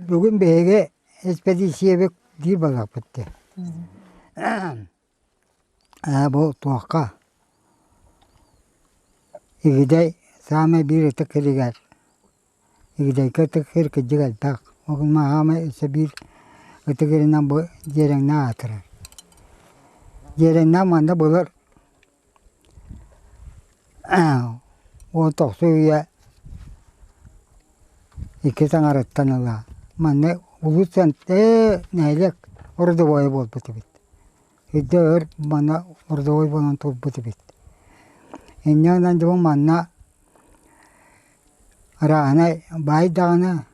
Бүгүн биһиги эспэдииссийэбит диир буоллахпыт дии. Ээ бу туохха Игидэй саамай биир ытык сиригэр Игидэйгэ ытык сир кырдьык элбэх. Ол саамай өссө биир ытык сиринэн бу Дьиэрэҥнээх аатырар. Дьиэрэҥнээх манна былыр 19 үйэ иккис аҥарыттан ыла манна улуус нэһилиэк родовойа буолбут эбит. Үрдэ өр манна родовой буолан турбут эбит. Инньэ гынан дьон манна арааһынай баай даҕаны,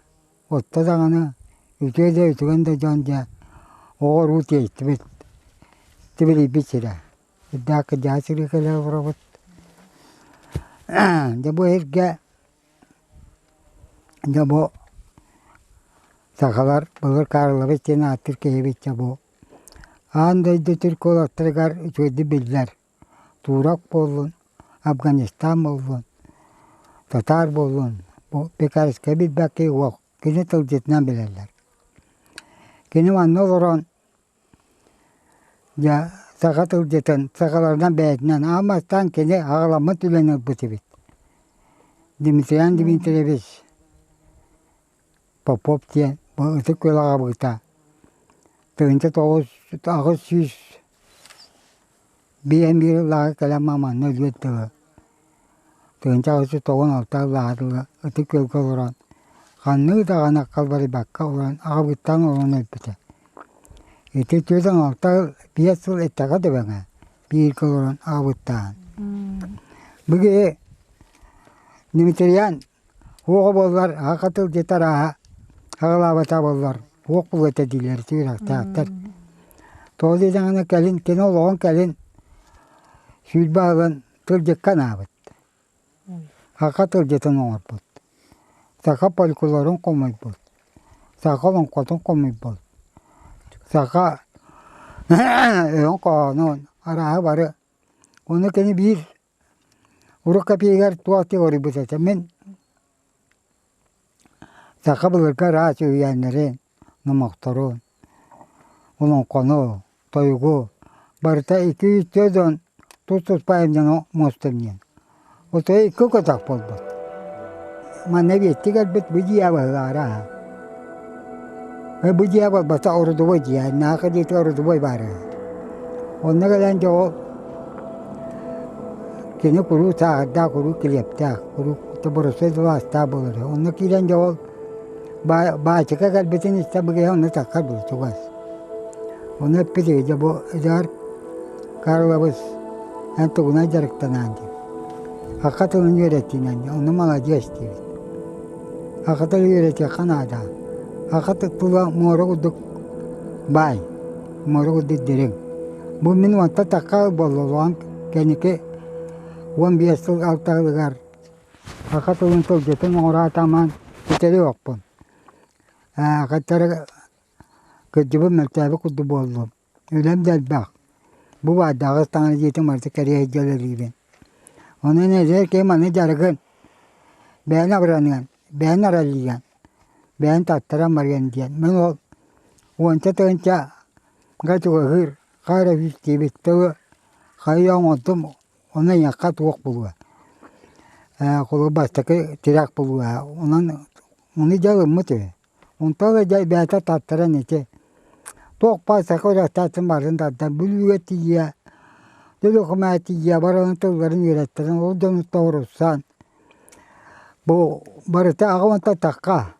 отто даҕаны, үтүө да үтүгэн да дьон дьэ оҕо-уруу тиэйдибит, тибилийбит сирэ. Үрдээх кырдьаҕас сиргэ кэлэ олоробут. Дьэ бу сиргэ дьэ бу сахалар былыр Карлович диэн ааттыыр киһибит дьэ бу аан дойду түрк уолаттарыгар үчүгэйдик биллэр Турок буоллун, Афганистан буоллун, татаар буоллун бу Пекарскай билбэт киһи уол кини тылдьытынан билэллэр. Кини манна олорон Дьэ, саха тылдьытын сахаларынан бэйэтинэн аан бастаан кини аҕаламмыт үлэни ылбыт эбит. Дмитриан Дмитриевич Попов диэн бу Ытык Күөл аҕабыыта 1908 биир ыаллааҕы кэлэн манна өлүөр дылы 1996 сыллааҕы дылы Ытык Күөлгэ олорон ханнык даҕаны халбарыйбакка олорон аҕабыттан олорон өлбүтэ. Ити 46 сыл эттэҕэ дөбөҥө бииргэ олорон аҕабыттаан. Бу киһи Дмитриан Уоҕа буоллар аҕа тылдьыт арааһа аҕалаабата буоллар уох булуо этэ дииллэр сүрэхтээхтэр. Тоҕо диэтэҕинэ кэлин кини олоҕун кэлин 20 сылын тылдьыкка анаабыт. Саха тылдьытын оҥорбут. Саха фольклорун хомуйбут. Саха олоҥхотун хомуйбут. Саха өһүн хоһоонун арааһы бары. Ону кини биир Урукку кэпиигэр туох теорийбыт этэ мин саха былыргы араас үһүйээннэрин, номохторун, олоҥхону, тойугу барыта 204 дьон тус-туспа айымньыны оҥостон диэн. Отой икки көтөх буолбут. Манна биэттик кэлбит бу дьиэ быһыылаара Бу дьиэ буолбата орудубуй дьиэ, наахы диэки орудубуй баар үһү. Онно кэлэн дьэ ол кини куруук сааһырдаах, куруук килиэптээх, куруук боростуой былаастаах буолар үһү. Онно киирэн дьэ ол баачыка кэлбитин истэ бу киһи онно таххар буолар чугас. Ону эппит үһү дьэ бу Эдуард Карлович эн тугунан дьарыктанаан диэн. Саха тылын үөрэтиинэн, ону маладьыас диибит. Саха тылын үөрэтиэххэ наада. Саха тыла муора курдук баай, муора курдук дириҥ. Бу мин уонтан тахха буолла кэнники 15 сыл алтаһылыгар саха тылын тылдьытын оҥороотааман ситэри оһохпун. Хаттары кырдьыбыт мөлтөөбүт курдук буоллум. Үлэм да элбэх. Бу баардааҕы таҥара дьиэтин барыта кэрийэ сылдьа үлэлиибин. Онон эдэр киһи маны дьарыгын бэйэн абыраныан, бэйэн араллыйан, бэйэн таттаран барыан диэн. Мин ол уонча тыһыынчага чугаһыыр хара эрэ диэбит тылы хайыы оҥордум, ону эйиэхэ туох буолуо холобур бастакы тирэх буолуо. Онон ону дьэ ылыммыт үһү. Онтон ыла дьэ бэйэтэ таттаран ити туох баар саха үрэхтээхтин барытын тардан Бүлүүгэ тиийэ, Өлүөхүмэҕэ тиийэ баран тылларын үөрэттэрэн ол дьону тоҕуруссан бу барыта аҕа уонтан тахха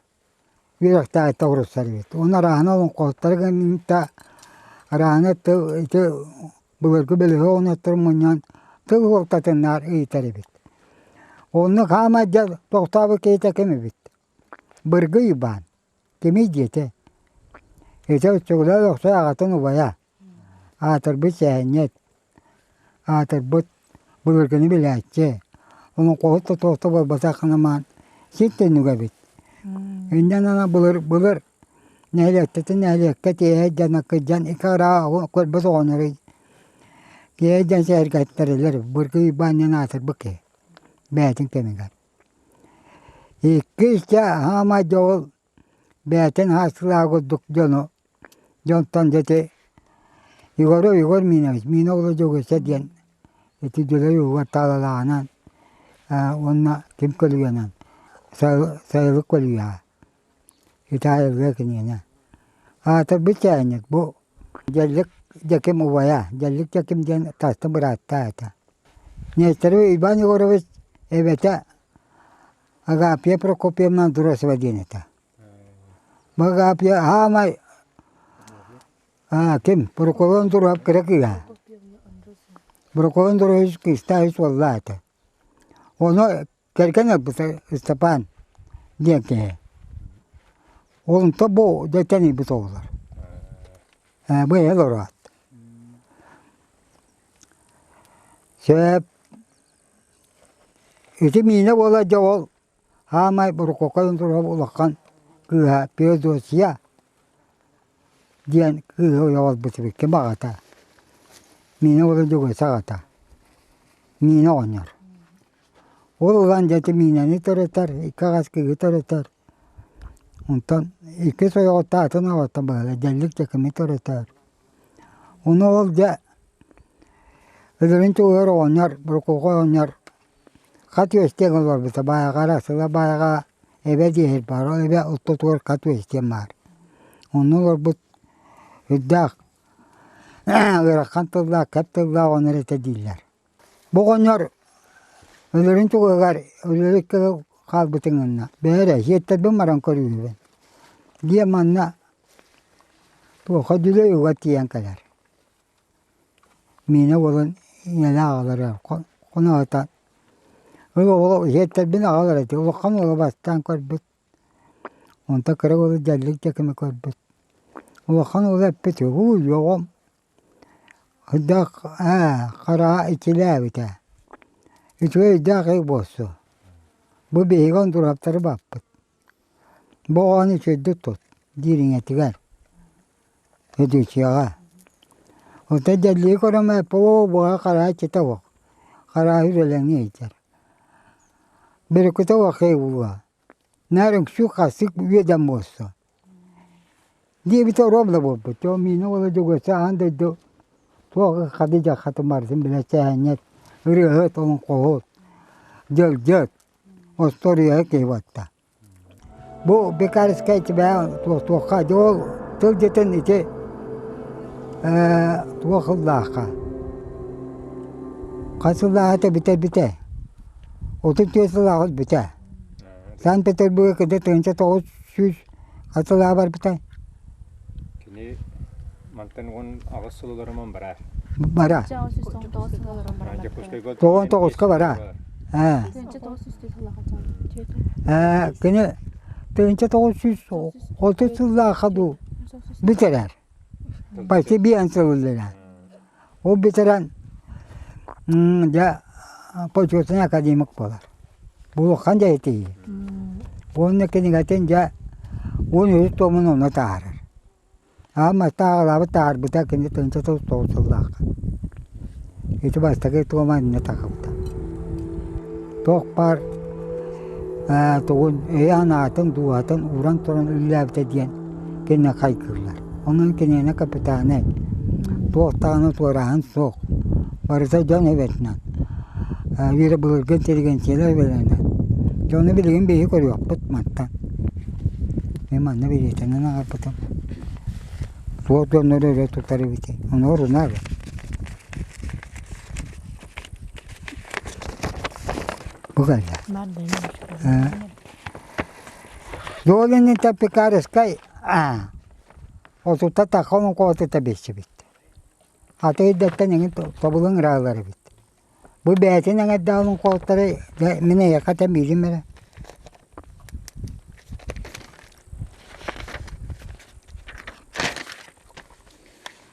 үөрэхтээҕи тоҕуруссар эбит. Уонна арааһына олоҥхоһуттары кытта арааһына тыл ити былыргы бөлүһүөк оҕонньотторун мунньан тыл суолтатын наар ыйытар эбит. Оннук хаамай дьэ тохтообут киһитэ ким эбит Быргый Иван, кимий диэтэ, ити оччоҕуна охсор аҕатын убайа, аатырбыт сэһэнньит, аатырбыт былыргыны билээччи, олоҥхоһут да туох да буолбатах гынан сир түннүгэ эбит. Инньэ гынан былыр былыр нэһилиэктэтин нэһилиэккэ тиэһэ дьон кырдьан икки араа көрбөт оҕонньору тиэһэ дьон сэһэргэттэрэлэр Быргый Уйбаан диэн аатырбыт киһи бэйэтин кэмигэр. Иккис чэ хаамай дьоҕул бэйэтин хаастылаах курдук дьону дьонтон дьэ ити Егору Егор Минович, Мина уола Дьөгүөссэ диэн ити Дьөлөй уһугар таалалааҕынан уонна ким көлүйэнэн сайылык көлүйэҕэ ити айылгыга киниэнэ. Аатырбыт чээнньик бу Дьэллик Дьэким убайа, Дьэллик Дьэким диэн тастын бырааттаах этэ. Нестеров Иван Егорович эбэтэ Агапия Прокопьевна Андросова диэн этэ. Агапия хаамай ким Прокопий Андруһап кыра кыыһа. Прокопий Андруһович кыыстаах үс уоллаах этэ. Ону кэргэн ылбыта Ыстапаан диэн киһи. Онто бу дьэ тэнийбит оҕолор. Бу эл ороот. Сөп Ити миинэ буола дьэ ол хаамай Бурукокой Андруһов улахан кыыһа Феодосия диэн кыыһы ойох ылбыт эбит ким аҕата Миинэ уола Дьөгүөссэ аҕата Миинэ оҕонньор Ол ылан дьэ ити миинэни төрөтөр, икки аҕас кыыһы төрөтөр. Онтон иккис ойоҕуттан атын оҕоттон быһыылаах дьэллик дьэкими төрөтөр. Ону ол дьэ өлөрүн туһугар оҕонньор, Буркуха оҕонньор хат үөстүөн олорбута баайаҕа сыла баайаҕа эбэ диэһир баар, ол эбэ ортотугар хат үөстүөн баар. Онно олорбут үрдээх ыарахан тыллаах, кэп тыллаах оҕонньор этэ дииллэр. Бу оҕонньор өлөрүн туһугар өлөрү хаалбытын гынна, бээрэ сиэттэрбин баран көрүүбүн диэн манна туохха Дьүлэй уга тиийэн кэлэр. Миинэ буолан ийэлээх аҕалара хоноһото ыл оҕо сиэттэрбин аҕалар этэ улахан уола бастаан көрбүт онтон кыра уолу дьэллик дьэкими көрбүт улахан уола эппит уһуй оҕом Хайдах ээ хараҕа иччилээбитэ, үчүгэй өйдөөх киһи буолсу, бу биһиги Ондуруоптары баппыт, бу оҕону үчүгэйдик тут диир ийэтигэр, Федосияҕа. Оттон дьэллиги көрөн оо буһа хараҕа иччитэ суох, хараҕа үлэлэҥнии сылдьар. Бөрүкүтэ суох киһи буолуо, наар үҥсүү-хасык үөдэн буолсу Диэбитэ оруобуна да буолбут. Дьэ, миинэ уола Дьөгүөссэ аан дойду туох хады дьаххатын барытын билэр сэһэнньит, ырыаһыт, олоҥхоһут, дьылдьыт, остуоруйаһыт киһи буолта. Бу Бекарскай тибээ туох-туохха дьэ ол тылдьытын ити ээ туох сыллаахха хас сыллааҕыта бүтэрбитэ 34 сыллааҕы бүтэ Санкт-Петербурга кыда 1900 хас сыллааҕы барбытай? Кини мантан 18 сыл олоруман барар. Бара. Дьокуускайга 99-ка бара. Ээ. Ээ, кини 1930 сыллаахха дуу бүтэрэр. Почти биэн сыл үлэлээн. Ол бүтэрэн дьэ почетный академик буолар. Булуоххан дьэ ити. Уонна кинигэтин дьэ 13 туомун онно таһаарар. Аан бастаан аҕалаабыт таһаарбыта кини 1909 сыллаахха. Ити бастакы туома иннэ тахсыбыта. Туох баар тугун өйө-санаатын, дууһатын ууран туран үлэлээбитэ диэн кинини хайгыыллар. Онон киниэнэ капитанай, туох даҕаны туорааһын суох, барыта дьон эбэтинэн, биир былыргы интеллигенциялар эбэлэринэн. Дьону билигин биһиги көрүөхпүт мантан. Мин манна билиэтинэн аҕалбытым. Туох дьоннору өрө тутар эбитий? Ону орунар. Бу кэллэ. Долин Пекарскай отута тахон отута билсибит. Аты ирдэттэн эҥин тобулун ыраалар эбит. Бу бэйэтин эҥэрдээх олоҥхоһуттары мин эйиэхэ тэмиирим эрэ.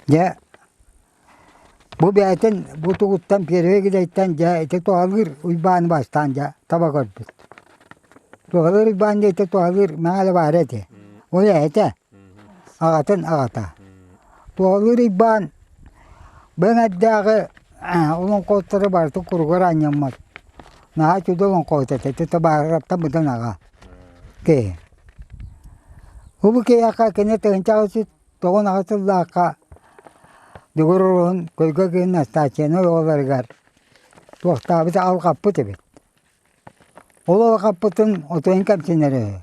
Дьэ, бу бэйэтин бу тугуттан Первый Гидэйтэн дьэ ити туһалыыр Уйбааны бастаан дьэ таба көрбүт. Туһалыыр Уйбаан диэти туһалыыр мэҥэ баара ити. Ол эһэтэ, аҕатын аҕата. Туһалыыр Уйбаан Бу эҥэрдээҕи олоҥхоһуттары барытын куругар анньаммат. Наһаа үчүгэй олоҥхоһут этэ, ити табаарыраптан быдан аҕа киһи. Бу киһиэхэ кини 1898 сыллаахха Дьугур уруһун Көйгө киһи Настааччыйаны оҕолоругар туохтаабыт алҕаппыт эбит. Ол алҕаппытын отойун кэмсинэрэ үһү.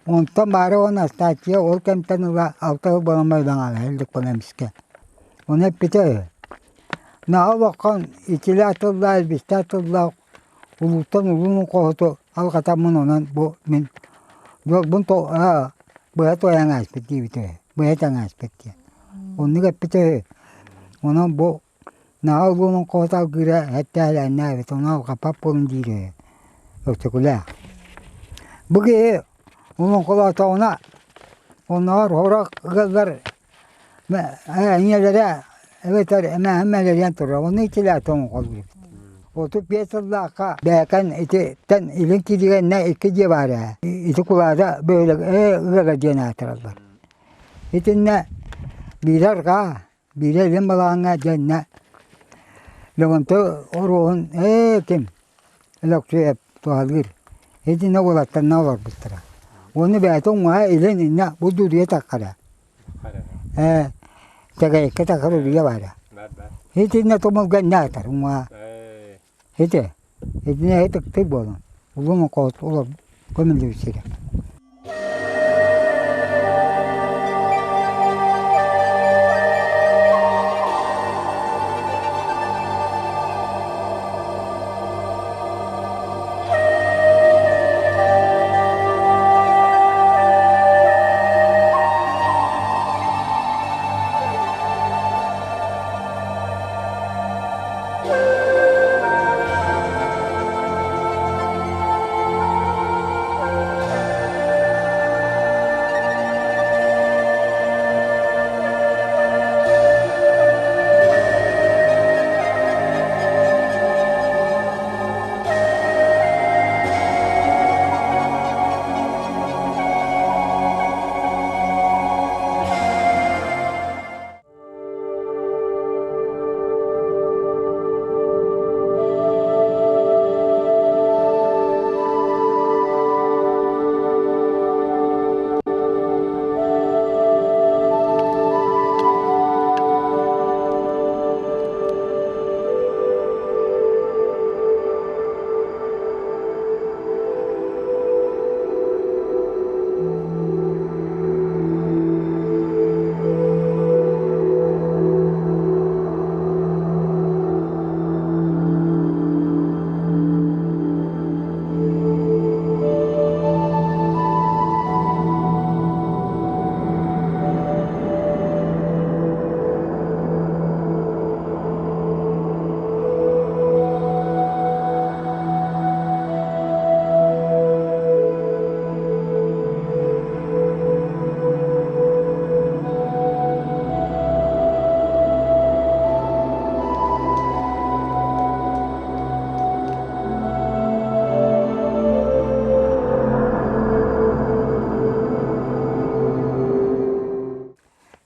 Онтон баара ол Настааччыйа ол кэмтэн ыла алта сыл буолан бардаҥаалаһа илик буолан эмискэ. Ону эппитэ үһү: «Наһаа улахан иччилээх тыллаах, илбистээх тыллаах улууттан улуу хоһуту алҕатаммын онон бу мин дьолбун быһа туойан ааспыт диэбитэ үһү, быһа этэн ааспыт диэн. Оннук эппитэ үһү. Онон бу наһаа улуу хоһут алгыыра эттэһэлээннээбит, ону алҕаппат буолун диирэ үһү Өксөкүлээх. Бу киһи олоҥхолоотоҕуна оннооҕор сорох ыаллар Ийэлэрэ эбэтэр эмээхсин мэлэрийэн турар, ону итилээх тоҥхолуур эбит. 35 сыллаахха Бээкэн ититтэн илин кииригэннэ икки дьиэ баар ээ. Ити Кулаада бөһүөлэк ыала диэн аатыраллар. Итиннэ биирэ арҕаа, биирэ илин балаҕаҥҥа дьэннэ Лөгөнтө оруоһун ээ ким Өлөксүөйэп туһалыыр. Итиннэ уолаттарынан олорбуттара. Уонна бэйэтэ уҥуоҕа илин иннэ бу дуудуйа таххара. Ээ, Тэгэйиккэ тахар үрүйэ баара. Итиннэ тумулга иннэ атар уҥуоҕа. Ити, итиннэ ытыктыыр буолан, улуу оҥхоот олор көмүллүбүт сирэ.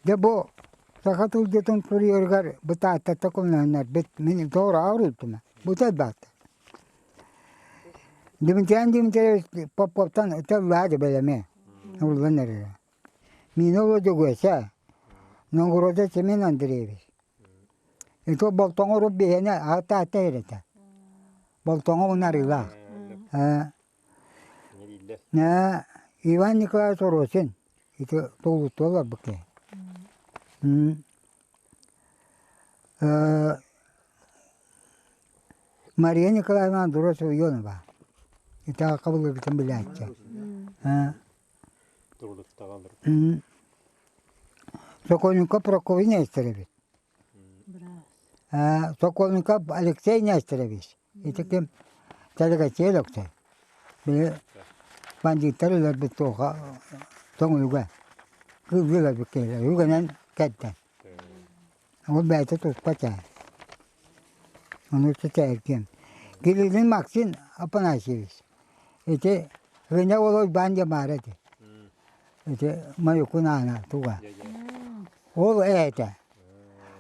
Дьэ бу саха тылдьытын суруйарыгар бытааттата көмөлөһүннэрбит мин тоҕо уруйдум бу элбэхтэ. Дмитрий Дмитриевич Поповтан тыллаа бэлэми уллан эрэрэ. Мин ол Дьөгүөсэ, Новгородов Семен Андреевич. Ити Болтоҥо урут биһиэнэ аата эрэтэ. Болтоҥо унарыылаах. Иван Николаевич Оросин ити туолуттуу олорбут киһи. Мария Николаевна Андросова Ионова ити хабыллыбытын билээччи. Сокольников Прокопий Нестерович. Сокольников Алексей Нестерович. Ити ким Тэлэгэччи Өлөксөй. Били бандьыыттар өлөрбүт туоха тоҥуйуга кыыллыы өлөрбүт киһилэр үгэнэн кэрдэн. Ол бэйэтэ туспа чээ. Ону ситэргиэм. Кириллин Максим Афанасьевич. Ити Рыня уола Уйбаан диэн баара ити. Ити Маюкун аана туга. Ол эһэтэ.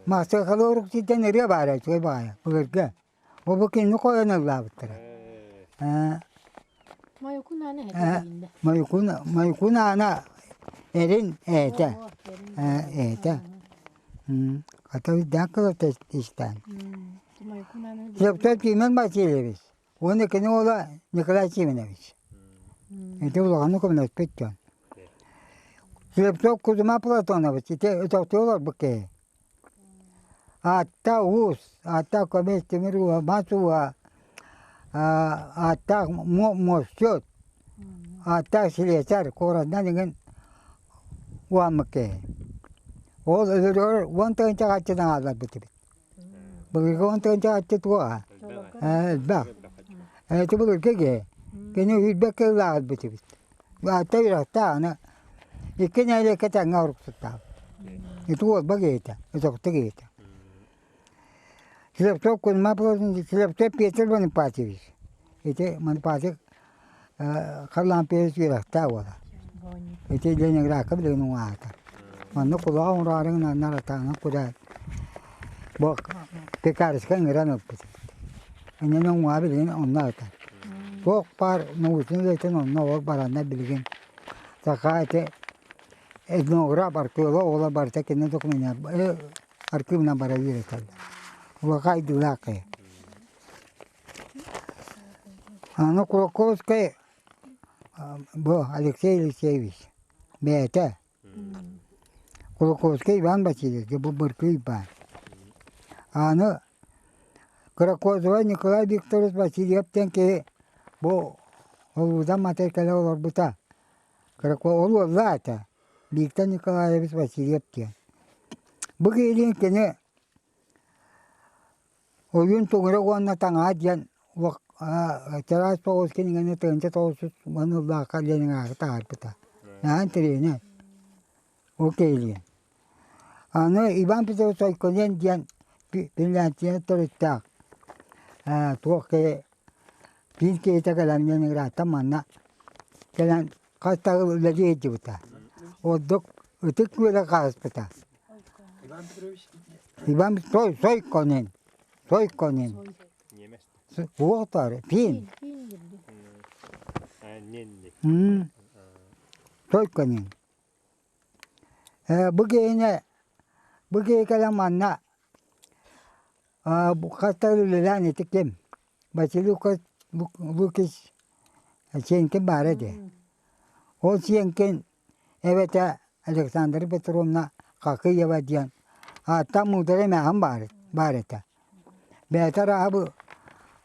Маастархалы уруктиттан ырыа баара үчүгэй баҕайы былыргы. Бу бу кинини хойон ыллаабыттара. Маюкун аана эһэтэ Маюкун Маюкун аана. Эрин ээтэ, ээтэ. Хата үрдээх кылата истээн. Слепцов Пимен Васильевич уонна кини уола Николай Симонович. Ити улаханнык көмөлөспүт дьон. Слепцов Кузьма Платонович ити өтөхтүү олорбут киһи. Аатта уус, ааттаах көмүс тимир ууһа, мас ууһа, ааттаах муосчут, ааттаах слесарь куоратынан иҥин уһаммыт киһи. Ол өлөрүгэр 10 тыһыынча харчынан хаалларбыт эбит. Былыргы 10 тыһыынча харчы туоҕа? Элбэх. Ити былыргы киһи. Кини үүрбэккэ ыллаах өлбүт эбит. Аатта үрэхтээх аны икки нэһилиэккэ тэҥҥэ оруксуттаабыт. Ити уолба киһитэ, өтөхтө киһитэ. Слепцов Кузьма Плотникович, Слепцов Петр Бонифатьевич. Ити Бонифатьев Харлампьевич үөрэхтээх уола. Ити Ленинградка билигин уҥаатар. Манна кулаҕа оҥороору гынан атаҕынан кураан бу Пекарскай ыҥыран ылбыт. Инньэ уҥуоҕа билигин онно атар. Туох баар научнай үлэтин онно ол баранна билигин саха ити этнограф археолог оҕолор барыта кини докумена архивынан бара үөрэтэллэр. Улахан айдыылаах киһи. Аны Кулаковскай бу Алексей Алексеевич бэйэтэ Кулаковскай Иван Васильевич бу Быркый баар. Аны Кыракозова Николай Викторович Васильев диэн киһи бу Холуудан Матай кэлэ олорбута. Кырако ол уоллаа этэ Виктор Николаевич Васильев диэн. Бу киһилиин кини Ойуун тугура уонна таҥаһа диэн чараас соҕус кинигэни 1990 сыллаахха Ленинградка таһаарбыта. Наһаа интэриэһинэй. Ол киһилиин. Аны Иван Петрович Ойконен диэн Финляндия төрүттээх туох киһи биир киһитэ кэлэн Ленинградтан манна кэлэн хас да сыл үлэлии сылдьыбыта. Ордук Ытык Күөлэ хаһыспыта. Иван Петрович Иван Сой Сойконен. Сойконен. Немец. Уотар, фин. Ненни. Сойконен. Бу киһини бу киһи кэлэн манна хас да үлэлээн ити ким Василий Лукич Сиэнкин баара этэ. Ол Сиэнкин эбэтэ Александра Петровна Хакыева диэн ааттаах муударай эмээхин баар, баар этэ. Бэйэтэ арааһа бу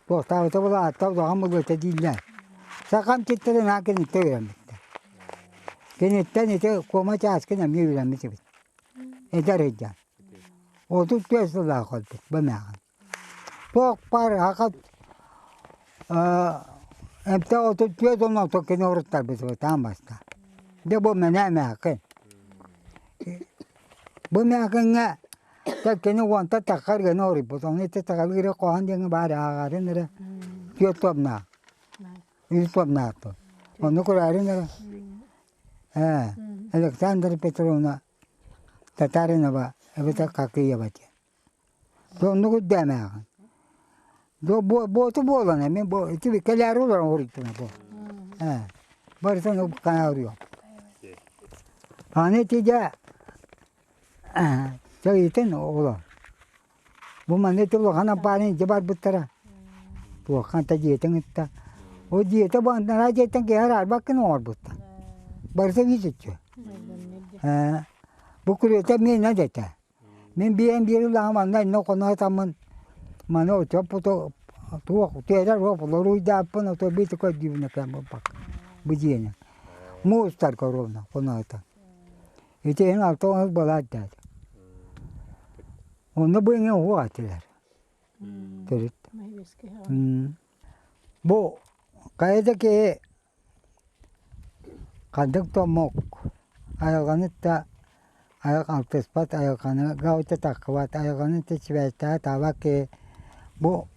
туохтаабыта буолла ааттаах улахан буолуо дииллэр. Сахам ситтэрин аан киниттэн үөрэммиттэр. Киниттэн ити Куома Чааскын эмиэ үөрэммит эбит. Эдэр сылдьан. 34 сыллаах өлбүт бу эмээхин. Туох баар хахат эмтээх 34 оннооттон кини уруттарбыт аан бастаан. Дьэ бу мэнэ эмээххин. Бу эмээхиҥҥэ кини уонтан таххар гына оруйбут. Ону ити сахалыы хоһоон диэҥҥэ баар ааҕарын эрэ түөрт туомнаах, үс туомнаахпын. Ону көрөөрүн эрэ ээ Александра Петровна Татаринова эбэтэр Хакыева диэн. Оннук үрдээмээҕин. Буоту буолан эмиэ бу ити кэлээри олорон уруйдуна бу. Ээ барытын хайа уруйуом. Аны ити дьэ чайытын оҕолор. Бу манна ити улахан ампаарын илдьэ барбыттара. Туоххан да дьиэтин ытта. Ол дьиэтэ бу анараа дьиэттэн киһи араарбаккын оҥорбуттар. Барыта биир үчү. Ээ бу күрүөтэ миэнэ дэтэ. Мин биэм биир улахан манна иннэ хоноотаммын маны оччоппуту туох тиэрэр уоп лоруйдааппын ото биир көрдүүбүн эпэн буолбакка бу дьиэни муустарга ровно хоноотон ити иһин 60 буолаат дии онно бу иҥэ уһуох этилэр төрүт бу хайа да киһи Ханнык да омук айылҕаны да алтыспат айылҕаны гауча таххыбат айылҕаны да сибээстэһэ таабат киһи бу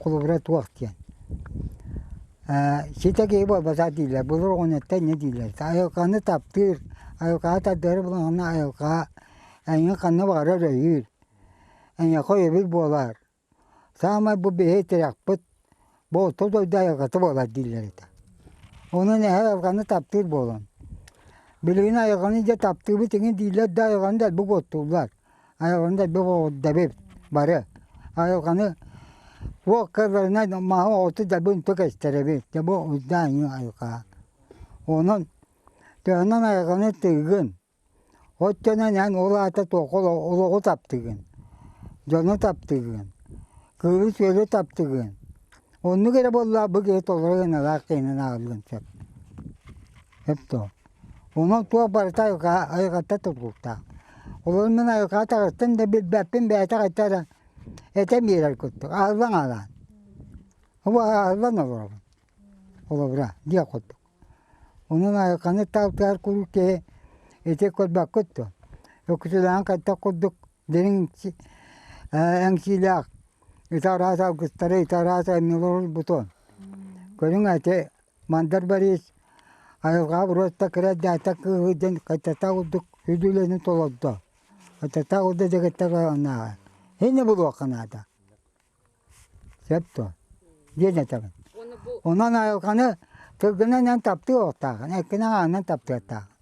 холобура туох диэн ситэ киһи буолбатах дииллэр былыр оҕонньоттор инньэ дииллэр айылҕаны таптыыр айылҕаҕа тардыһар буоллаҕына айылҕа эйигин ханна баҕарар өйүүр эйиэхэ өйөбүл буолар Саамай бу биһи тирэхпит бу орто дойду айылҕата буолар дииллэр этэ. Онон эһэ айылҕаны таптыыр буолан. Билигин айылҕаны дьэ таптыыбыт иҥин дииллэр да айылҕаны да элбэх уоттууллар. Айылҕаны да элбэх оҕурдабыт бары. Айылҕаны туох кыалларынан маһы оту да бу кэстэрэбит. Дьэ бу уйдаан айылҕа. Онон төһөнөн айылҕаны тыыгын, Оччонон эн ол аата туохха олоҕу таптыгын, дьону таптыгын, кыылы-сүөлү таптыгын. Оннук эрэ буоллаҕа бу киһи толору гыналаах киһинэн ааҕыллыан сөп. Сөп дуо? Онон туох барыта айылҕа айылҕаттан тутулуктаах. Олору мин айылҕаҕа таҕыстым да билбэппин бэйэтэ хайта эрэ этэн биэрэр курдук, аһыллан аалаан. Бу аһыллан олоробун. Холобура, диэх курдук. Онон айылҕаны таалтыһар куруук киһи ити көрбөккүт дуо? Өксүлээн хайдах курдук дириҥ эҥсиилээх ити араас алгыстары, ити араас айымньылары уурбутун. Көрүҥ ити Мандар Борис айылҕаҕа просто кыра эрдэхтэн кыыһы диэн хайдахтаах курдук сүдү үлэни толордо. Хайдахтаах курдук дэгиттэр анааҕа. Ини булуохха наада. Сөп дуо? Диэн этэбин. Онон айылҕаны тылгынан эн таптыы оҕустааххын, эккинэн-хаанынан таптыахтааххын.